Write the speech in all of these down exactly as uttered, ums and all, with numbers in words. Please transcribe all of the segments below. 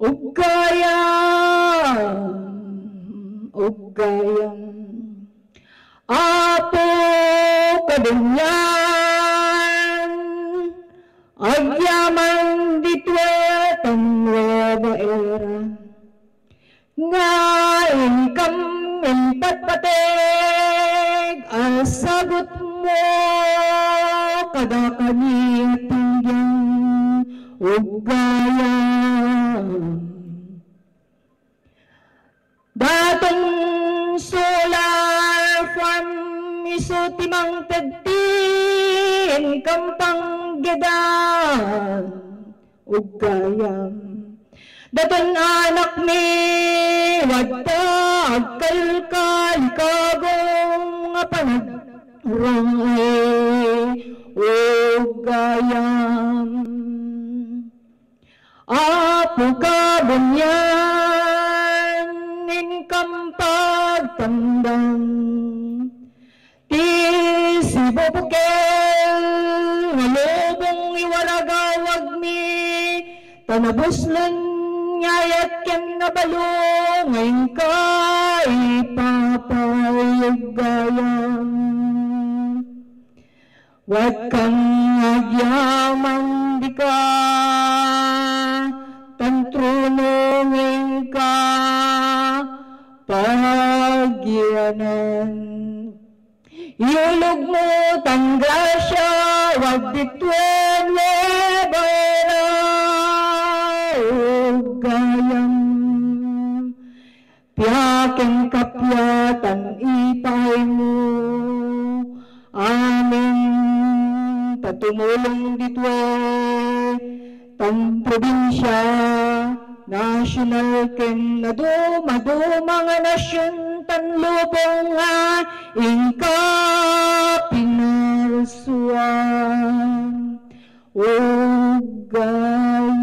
Uggayam, uggayam, Apo Kabunian, agyaman ditoy tan Nueva Era. Nga inkam impatpateg a sagutmo kadakami a tinggen uggayam. Daton solar farm isu ti mangted ti inkam panggedan uggayam. Daton anakmi wadta agkalkalikagum nga panagrang-ay uggayam. Apo Kabunian, inkam pagtamdam ti sibubukel nga lubong iwaragawagmi, ta nabuslon nga ayat ken nabalo nga inka ipapay uggayam. Wadkam nga agyaman dika, tan trono nga inka pagyanan. Iulogmo tan grasia waddi tuen we baela uggayam. Piaken kapiatan ipaaymo amin ta tumulong ditoy tan probinsia, national ken nadumaduma nga nasion tan lubong nga inka pinarsuan. Uggayam.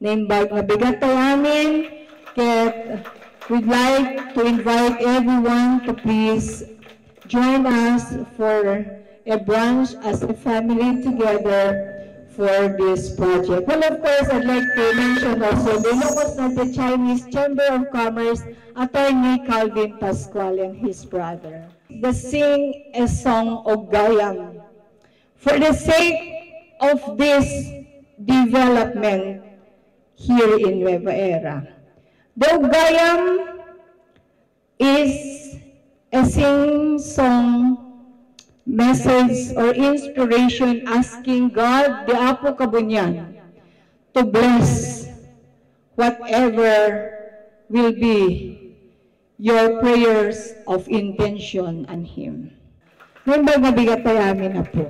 Naimbag nga bigat tayo amin, ket we'd like to invite everyone to please join us for a brunch as a family together for this project. Well, of course, I'd like to mention also the Ilocos Norte Chinese Chamber of Commerce, Attorney Calvin Pascual and his brother. The sing a song of Gayam for the sake of this development here in Nueva Era. The Ugayam is a sing-song message or inspiration asking God, the Apo Kabunyan, to bless whatever will be your prayers of intention and hymn. Naimbag nga bigat tayo amin, Apo.